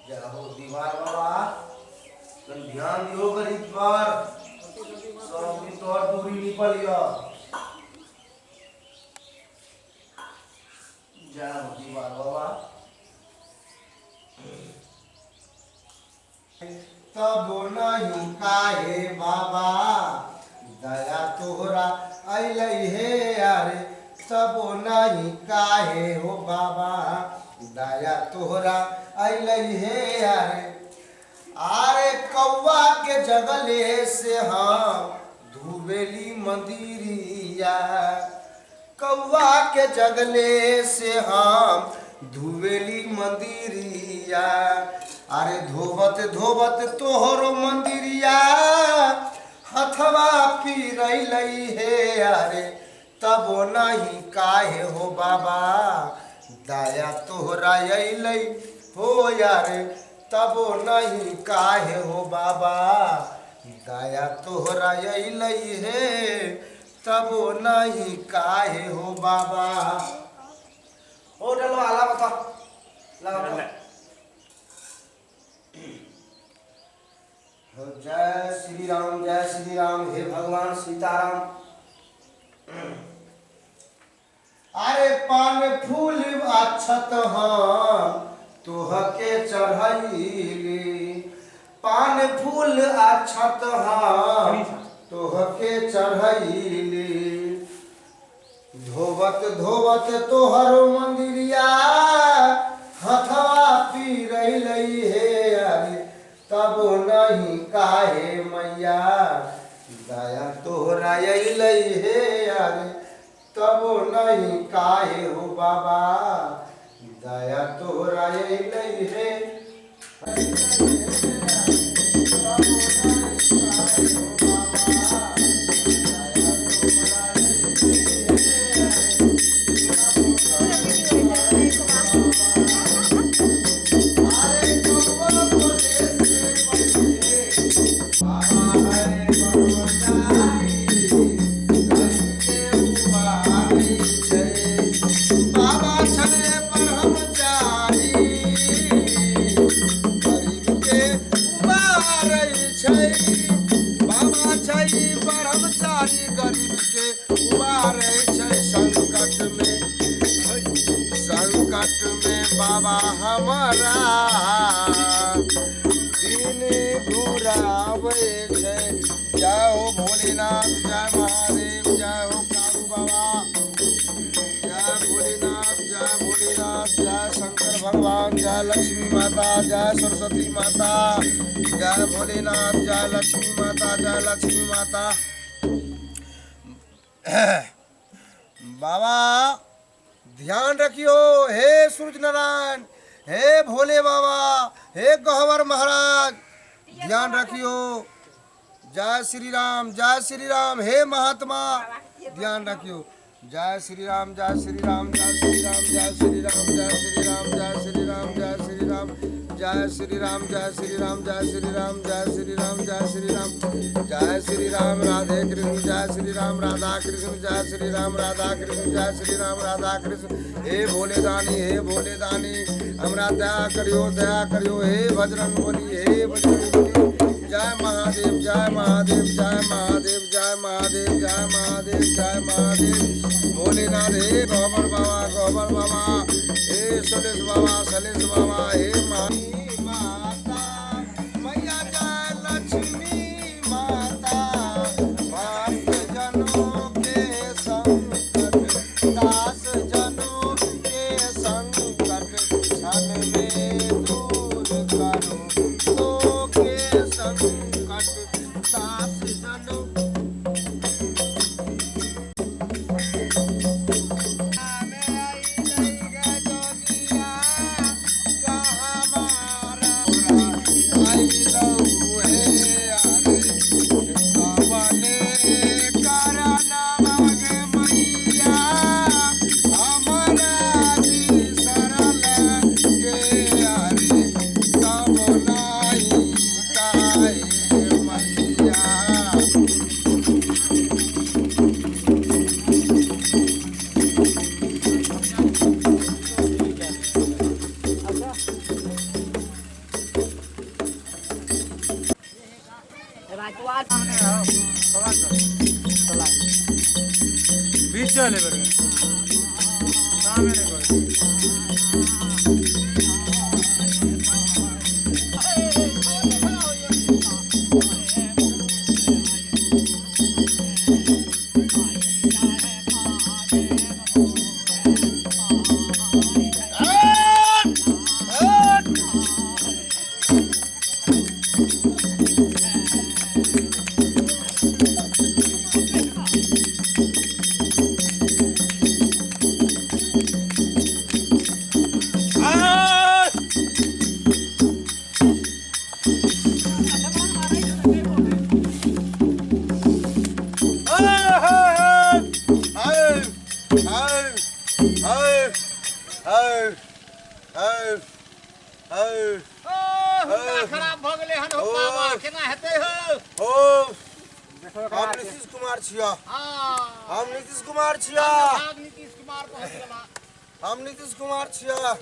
जय हो दीवार बाबा, कनि ध्यान दियो गरीब पर। सब दिन तोहर दूरी निपल यऽ। जय हो दीवार बाबा। तब नहीं काहे बाबा दया तोहरा अइलै हे अरे, तब नहीं काहे हो बाबा दया तोहरा अइलै हे अरे। अरे कौआ के जगले से हम धुबेली मंदिरिया, कौआ के जगले से हम धुबेली मंदिरिया। अरे धोबत धोबत तोहरो मंदिरिया हथवा पीरैलै हे अरे, तब नहीं काहे हो बाबा दया तोहरा अइलै हो यारे, तब नहीं काहे हो बाबा दया तोहरा अइलै हे, तब नहीं काहे हो बाबा। ओ डलवा ला बता ला बता। जय श्री राम, जय श्री राम, हे भगवान सीताराम। अरे पान फूल अक्षत हम तोहके चढ़ैली, पान फूल अक्षत हम तोहके चढ़ैली। धोबत धोबत तोहर मंदिरिया हथवा पीरैलै हे अरे, तब नहीं काहे मैया दया तोहरा अइलै हे अरे, तब नहीं काहे हो बाबा दया तोहरा अइलै हे। बाबा छले ब्रह्मचारी, गरीब के उबारै छै। बाबा छै ब्रह्मचारी, गरीब के उबारै छै। संकट में, संकट में बाबा हमरा दिन घुराबै छै। जय हो भोलेनाथ, जय महादेव, जय हो कारू बाबा, जय भोलेनाथ, जय भोलेनाथ, जय शंकर भगवान, जय लक्ष्मी माता, जय सरस्वती माता, जय भोलेनाथ, जय लक्ष्मी माता, जय लक्ष्मी माता। बाबा ध्यान रखियो। हे सूरज नारायण, हे भोले बाबा, हे गहवर महाराज, ध्यान रखियो। जय श्री राम, जय श्री राम, हे महात्मा ध्यान रखियो। जय श्री राम, जय श्री राम, जय श्री राम, जय श्री राम, जय श्री राम, जय श्री राम, जय श्री राम, जय श्री राम, जय श्री राम, जय श्री राम, जय श्री राम, जय श्री राम, जय श्री राम, राधे कृष्ण, जय श्री राम, राधा कृष्ण, जय श्री राम, राधा कृष्ण, जय श्री राम, राधा कृष्ण। हे भोले दानी, हे भोले दानी, हमरा दया करियो, दया करियो। हे बजरंग बली, हे बजरंग बली, जय महादेव, जय महादेव, जय महादेव, जय महादेव, जय महादेव, जय महादेव भोलेनाथ। हे गोबर बाबा, गोबर बाबा, हे सलेश बाबा, सलेश बाबा, हे माता मैया, जय लक्ष्मी माता। भक्त जनों के संकट, दास जनों के संकट क्षण में दूर करो, तो के संकट दास जनों। बकवास। बीच चले बरगे सामने कोई। खराब भऽ गेलै हन हो बाबा, केना हेतै हो? ओ हम नीतीश कुमार छिया। हम नीतीश कुमार छिया। नीतीश कुमार पहुंच गेला। हम नीतीश कुमार छिया।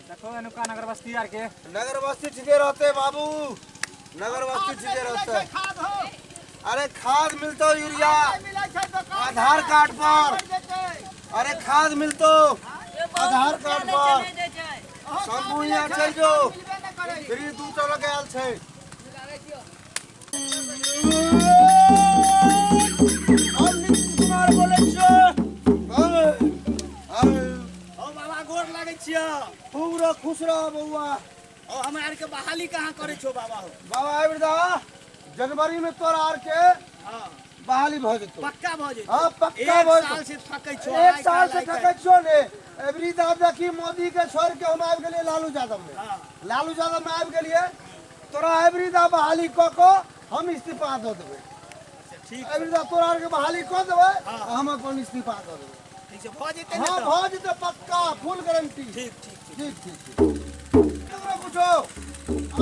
देखो एनुका नगर बस्ती आर के। नगर बस्ती ठीके रहते बाबू, नगर बस्ती ठीके रहते। अरे खाद मिलतो यूरिया आधार कार्ड पर। अरे खाद मिलतो आधार कार्ड पर। शंभू यहाँ चल जो फ्री दू टलक आयल छै। हम नीतीश कुमार बोलै छियै। ओ बाबा गोर लागै छियै। खूब रह, खुश रह बौआ। ओ हमरा आर के बहाली कहाँ करै छौ बाबा? हो बाबा आबि दा जनवरी में तोरा आर के बहाली भऽ जेतौ। पक्का भऽ जेतौ? हाँ पक्का भऽ जेतौ। एक साल से ठकै छौ। एक साल से ठकै छौ ने। एबरी दाब देखी मोदी के छोड़ के हम आबि गेलियै लालू यादव में। लालू यादव में आबि गेलियै तोरा एबरी दा बहाली कऽ कऽ हम इस्तीफा दऽ देबै। ठीक। एबरी दा तोरा आर के बहाली कऽ देबै हम अपन इस्तीफा दऽ देबै। ठीक छै, भऽ जेतै? हाँ भऽ जेतै पक्का, फुल गारंटी। ठीक ठीक ठीक ठीक ठीक। ककरो पूछो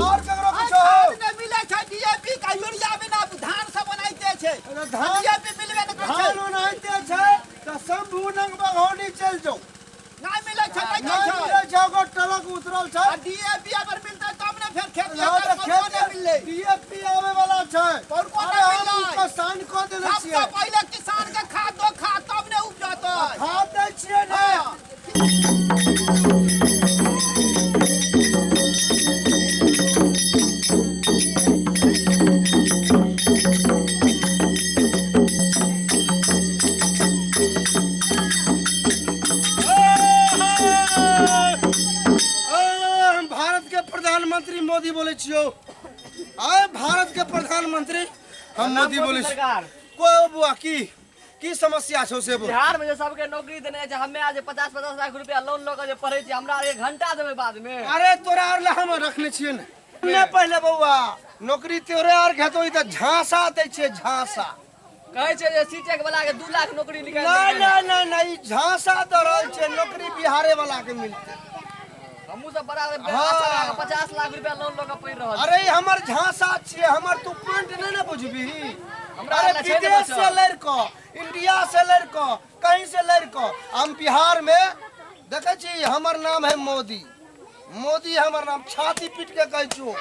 और ककरो पूछो। नहि मिलै छै डीएपी का यूरिया बिना धान सब बनाइते छै। धान डीएपी मिलबे नहि करै छै। धान ओनाहिते छै तऽ शंभू नंग बघौनी चलि जाउ। नहि मिलै छै। नहि मिलै छै, ओकर ट्रक उतरल छै। आ डीएपी अगर मिलतै तब ने फेर खेत हेतै। खेत मिललै डीएपी आबै वाला छै। अरे हम साइन कऽ देने छियै। सबसँ पहिले किसान के खाद दो, खाद तब ने उपजतै। खाद दै छियै ने। हम भारत के प्रधानमंत्री मोदी बोलै छियौ। आय भारत के प्रधानमंत्री हम मोदी बोलै छी। कोई बुआ की की समस्या छौ से बोल। बिहार में जे सबके नौकरी देने छै, हमे आज 50-50 लाख रुपया लोन लऽ के जे पढ़ै छी, हमरा एक घंटा देबै बाद में। अरे तोरा आर ला हम रखने छियै ने। ने पहिले बौआ नौकरी तोरे आर के हेतौ। ई तऽ झांसा दै छियै झांसा। कहै छै जे सीटेक वाला के 2 लाख नौकरी निकालि। नहीं नहीं नहीं नहीं, झांसा दऽ रहल छै। नौकरी बिहारे वाला के मिलतै। हमहूँ सब बड़ा 50 लाख रुपया लोन लऽ के पढ़ि रहल। अरे हमर झांसा छियै, हमर तू पॉइंट नहि ने बुझबही। अरे विदेश से लड़ि कऽ, इंडिया से लड़ि कऽ, कहीं से लड़ि कऽ हम बिहार में देखै छी। हमर नाम है मोदी। मोदी हमर नाम, छाती पीट के कहै छियौ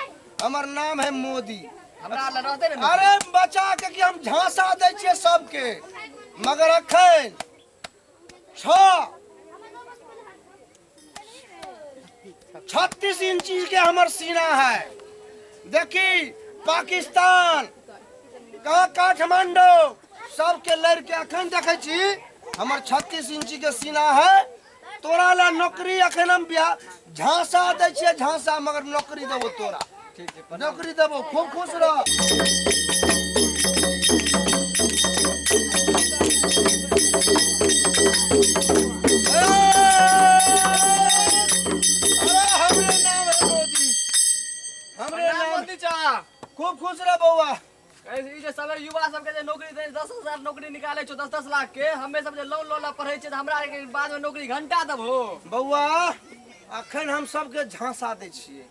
हमर नाम है मोदी। हमरा रहतै ने। अरे बचा के कि हम झांसा दै छियै सबके, मगर अखन 36 इंची के हमर सीना है। देखी पाकिस्तान कहाँ काठमांडू सबके लड़ि के अखन देखै छी हमर 36 इंची के सीना है। तोरा ला नौकरी अखन हम बिहार झांसा दै छियै झांसा, मगर नौकरी देबो तोरा। नौकरी देबो, खूब खुश रह। अरे हमरे नाम है मोदी, हमरे नाम मोदी चा। खूब खुश रह बौआ। ई जे सब युवा सबके जे नौकरी दे 10,000 नौकरी निकालै छौ 10-10 लाख के, हमे सब जे लोन लऽ पढ़ै छियै तऽ हमरा आरके बाद में नौकरी घंटा देबहो। बौआ अखन हम सबके झांसा दै छियै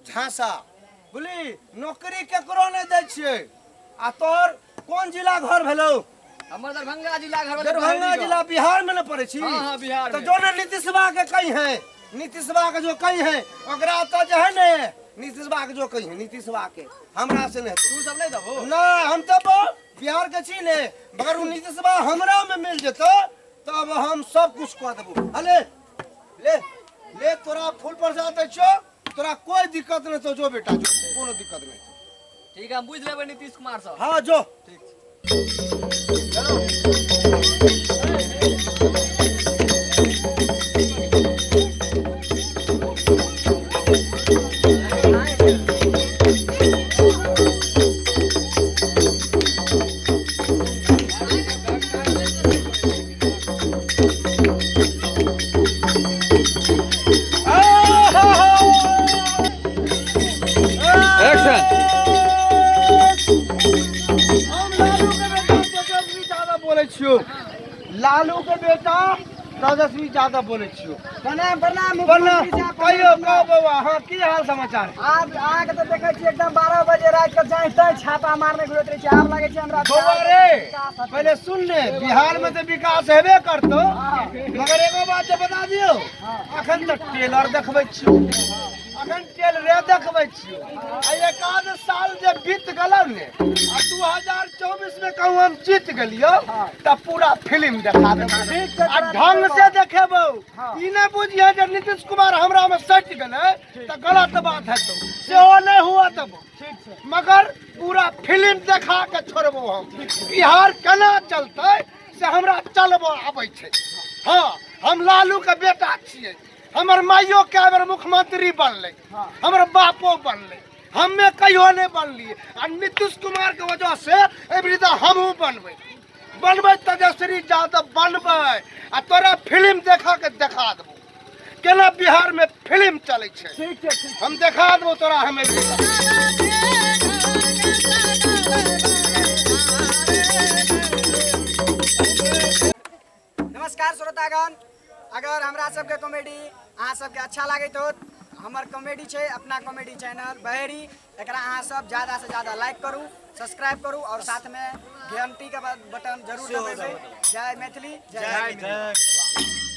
झांसा, बुझली? नौकरी केकरो नहि दै छियै। आ तोहर कोन जिला घर भेलौ? हमर दरभंगा जिला घर। दरभंगा जिला बिहार में न पड़ै छी? हाँ हाँ बिहार तो जो ने नीतीशवा के कही है, नीतीशवा के जो कही है ओकरा तो जे है ने नीतीशबा के जो कहिए नीतीशबा के हमरा से नहीं हेतौ। तू सब नहीं देबो ना हम तो बिहार के छी ने मगर उ नीतीशबा हमरा में मिल जेतो तब हम सब कुछ कऽ देबो। अले ले ले तोरा फूल प्रसाद दै छियो तोरा कोई दिक्कत नहीं तो जो बेटा जो कोनो दिक्कत नहीं। ठीक है हम बुझ लेबै नीतीश कुमार से। हाँ जो ठीक। एक्शन। हम लालू के बेटा तेजस्वी यादव बोलै छियौ लालू के बेटा तेजस्वी यादव बोलै छियौ। प्रणाम प्रणाम प्रणाम मुख्यमंत्री साहब। कहियो कहो बौआ हाँ की हाल समाचार? आब अहाँके तऽ देखै छी एकदम 12 बजे राति के जाहि ताहि छापा मारने घुरैत रहै छी आब लागै छै हमरा बौआ रे विकास हेतै। पहले सुन ले बिहार में तो विकास हेबे करतो मगर एगो बात जे बता दियौ अखन तऽ टेलर देखबै छियौ अखन टेलरे देखबै छियौ आ एकाध साल जे बीत गेलौ ने आ 2024 में कहूँ हम जीत गेलियौ तऽ पूरा फिल्म देखा देबौ आ ढंग से देखेबौ। ई नहि बुझिहे जे नीतीश कुमार हमरा में सटि गेलै तऽ गलत बात हेतौ सेहो नहि हुआ देबौ मगर पूरा फिल्म देखा के छोड़बो हम। बिहार केना चलतै से हमरा चलबो आबै छै। हाँ हम लालू के बेटा छियै हमर माइयो कए बेर मुख्यमंत्री बनलै हमर बापो बनलै हमे कहियो नहि बनलियै आ नीतीश कुमार के वजह से एहिबेर तऽ हमहूँ बनबै बनबै तेजस्वी यादव बनबै आ तोरा फिल्म देखा के देखा देबो केना बिहार में फिल्म चलै छै। ठीक छै ठीक। हम देखा देबो तोरा हम एहिबेर। नमस्कार श्रोतागण अगर हमरा सबके कॉमेडी अहाँ सबके अच्छा लागैत होत हमर कॉमेडी छै अपना कॉमेडी चैनल बहेरी एकरा अहाँ सब ज्यादा से ज्यादा लाइक करू सब्सक्राइब करू और साथ में घंटी के बटन जरूर दबेबै। जय मैथिली जय मिथिला।